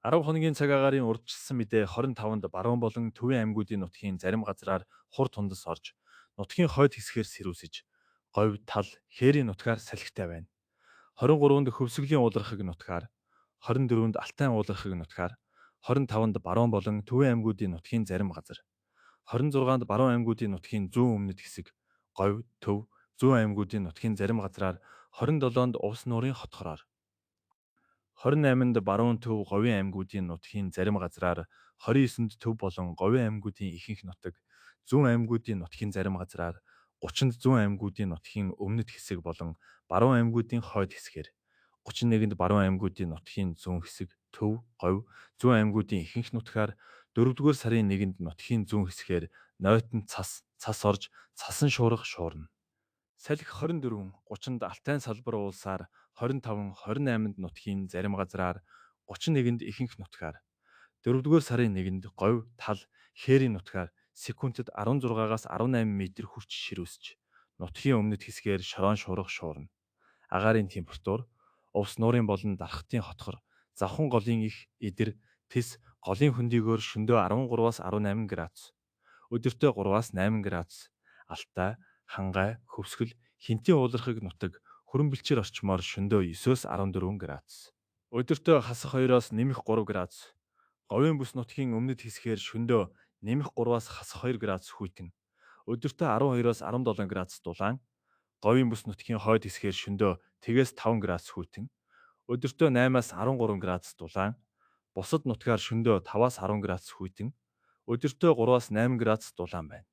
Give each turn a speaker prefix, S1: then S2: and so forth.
S1: 10 хоногийн цаг агаарын урьдчилсан мэдээ 25-нд баруун болон төвийн аймагуудын нутгийн зарим газраар хур тундас орж, нутгийн хойд хэсгээр сэрүүсэж, говь, тал, хээрийн нутгаар салхитай байна. 23-нд Хөвсгөлийн уулархаг нутгаар, 24-нд Алтайн уулархаг нутгаар, 25-нд баруун болон төвийн аймагуудын нутгийн зарим газар, 26-нд баруун аймагуудын нутгийн зүүн өмнөд хэсэг, говь, төв, зүүн аймагуудын нутгийн зарим газраар, 27-нд Увс нуурын хотхороор, 28-нд баруун төв говийн аймагуудын нутгийн зарим газраар, 29-нд төв болон говийн аймагуудын ихэнх нутаг, зүүн аймагуудын нутгийн зарим газраар, 30-нд зүүн аймагуудын нутгийн өмнөд хэсэг болон баруун аймагуудын хойд хэсгээр, 31-нд баруун аймагуудын нутгийн зүүн хэсэг, төв, говь, зүүн аймагуудын ихэнх нутгаар, 4-р сарын 1-нд нутгийн зүүн хэсгээр нойтон цас, цас орж, цасан шуурга шуурна. Салхи 24, 30-нд Алтайн салбар уулсаар, 25, 28-нд нутгийн зарим газраар, 31-нд ихэнх нутгаар, 4-р сарын 1-нд говь, тал, хээрийн нутгаар секундэд 16-аас 18 метр хүрч ширүүсэж, нутгийн өмнөд хэсгээр шорон шуурга шуурна. Агаарын температур Увс нуурын болон Дархтын хотхор, Завхан голын их, Идэр, Тэс голын хөндийгөөр шөнөдөө 13-аас 18 градус, өдөртөө 3-аас 8 градус, Алтай, Хангай, Хөвсгөл, Хэнтийн уулархаг нутаг, хүрэн бэлчээр орчмоор шөнөдөө 9-өөс 14 градус. Өдөртөө хасах 2-оос нэмэх 3 градус. Говийн бүс нутгийн өмнөд хэсгээр шөнөдөө нэмэх 3-аас хасах 2 градус хүйтэн. Өдөртөө 12-оос 17 градус дулаан. Говийн бүс нутгийн хойд хэсгээр шөнөдөө тэгээс 5 градус хүйтэн. Өдөртөө 8-аас 13 градус дулаан. Бусад нутгаар шөнөдөө 5-аас 10 градус хүйтэн. Өдөртөө 3-аас 8 градус дулаан байна.